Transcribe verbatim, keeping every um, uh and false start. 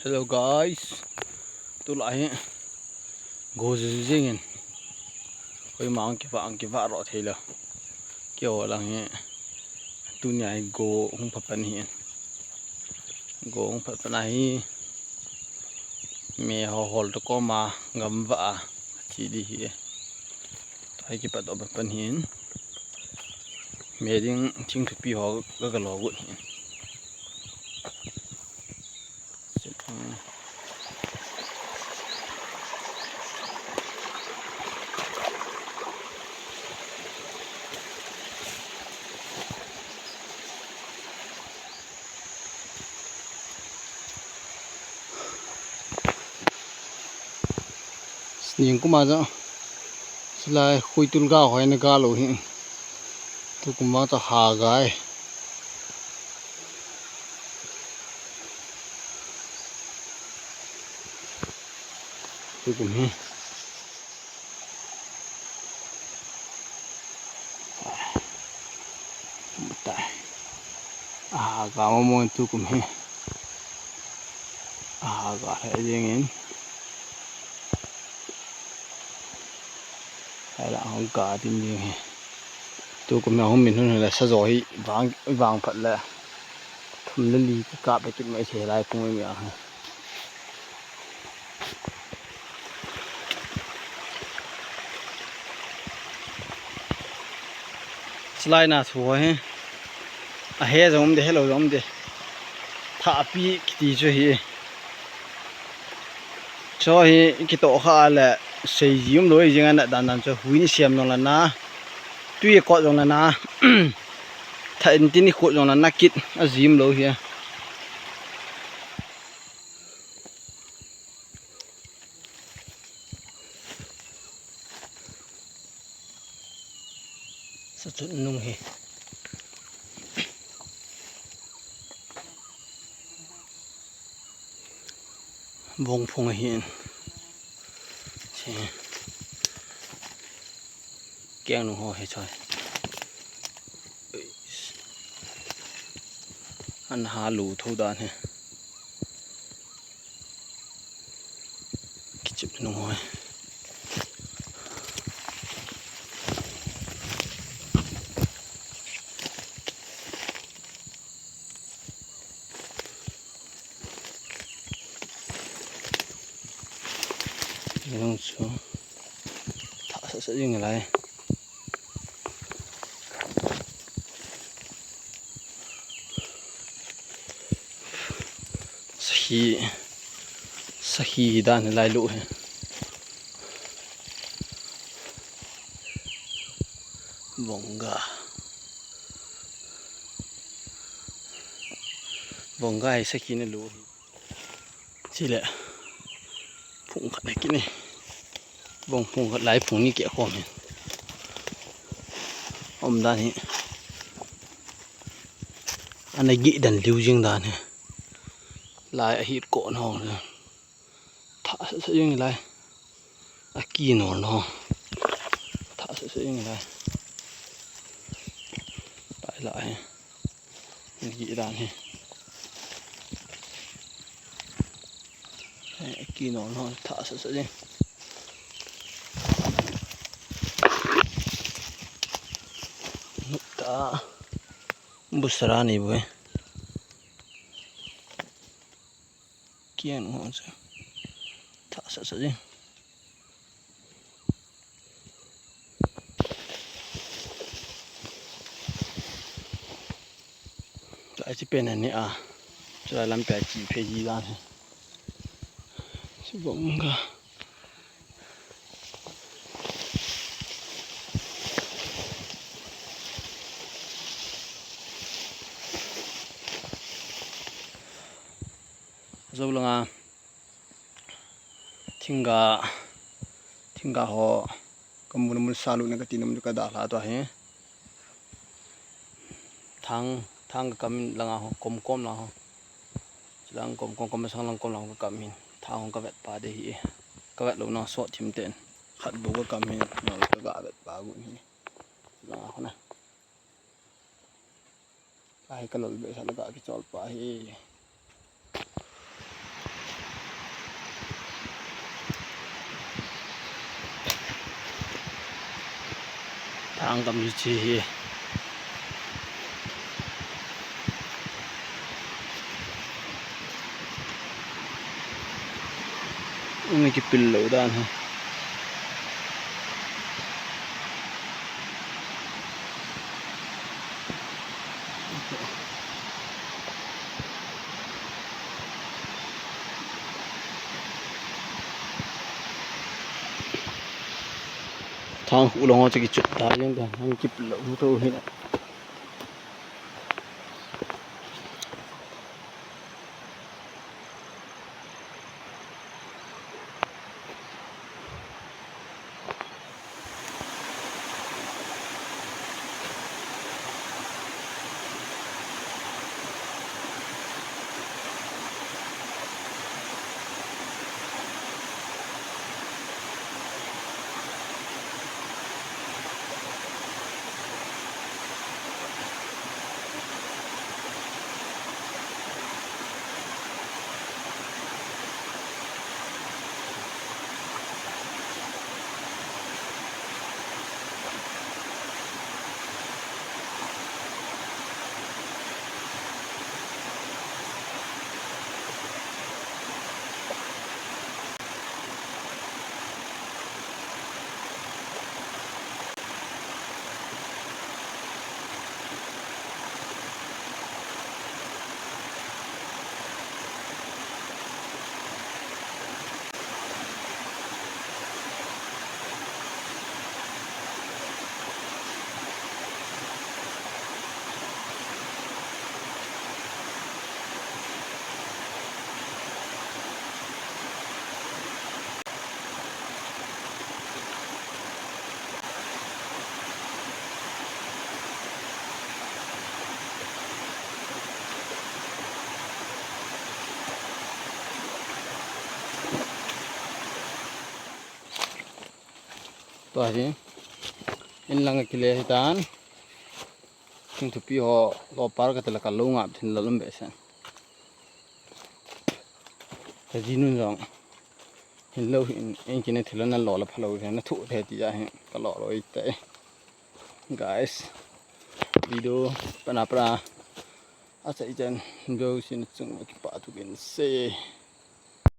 Hello guys. Tulai hi go jing in. Koima ang kiva ang kiva ro thei lo. Keiho lang hi tunia hi go hung pha pan hi. Go hung pha pan ahi. Me ho hol to koma gam va a chi di hi. Tua hi kipat to pan hin. Me ding thing thupi ho ga ga lo gu hin. Ning kuma jo. Silai khui tul ga hoi na ga lo hi. Tu kuma to ha ga e. Tu kum hi. Mutai. Aha, ga mo mo tu kum hi. Aha, ga he jing in. Hai la hong ga tin jing hi. Tu kum na hong min hun le sa jo hi vang, vang phat le. Thum le li ka pe kit mai se lai pung mai mi a. Silai na thu ho hi. A he jong um de, he lo jong um de. Tha pi kiti chu hi. Chu hi kitoh kha le sei ji um lo jing a na dan dan chu hui ni siam jong la na. Tui kot jong la na. Tha in tin ni khut jong la na kit a ji um lo hi. Sa chut nung hi. Vong phong ahin. Che. Keng nung ho hi choi. An ha lu tho dan hi. Kichip nung hoi. Nung chu. Tha sa sa jing lai. Sakhi, sakhi dan lai lu hi. Vong ga. Vong ga hi sakhi na lu hi. Chule. Phung khat na kini. Vong phung khat lai phung ni ke khom hi. Om dan hi. Ana gi dan liu jing dan hi. Lai a hit ko na ho na. Tha sa sa jing lai. A ki nol na ho. Tha sa sa jing lai. Lai lai. Ana gi dan hi. A ki nol na ho. Tha sa sa jing. Ta. Busara ni bu e. Kian ho se. Tha sa sa jing. Lai chi pen ni a. Chu lai lam pe chi phe ji dan hi. Chu bom ga. Zo langa thingga, thingga ho kamu na mun salu na kati na mun ka da hla to hi. Thang, thang ka kam langa ho, kom kom langa ho. Lang kom kom kom sang lang kom lang ka kam hin. Thang ho ka vet pa de hi. Ka vet lo na sot thim ten. Khat bu ka kam hin. Nol ka ga vet pa gu hi. Langa ho na. Ka hi ka lol be sa la ka kichol pa hi. Ang tam chu chi hi. Umi kipil lou dan hi. Thang khu long ho chu kichut ta jeng ta, hang kip lou to hi. Tua hi, in lang kile hitan. Thing thupi ho, lo par ka tela ka lo ngap thin la lum be sen. Ka ji nun jong. Hin lo hin, in kine thila na lo la phalo hin, na thu the ti ja hin, ka lo lo i te. Guys, video pana pra. Asa i jan, video sin chung ki pa tu kin se.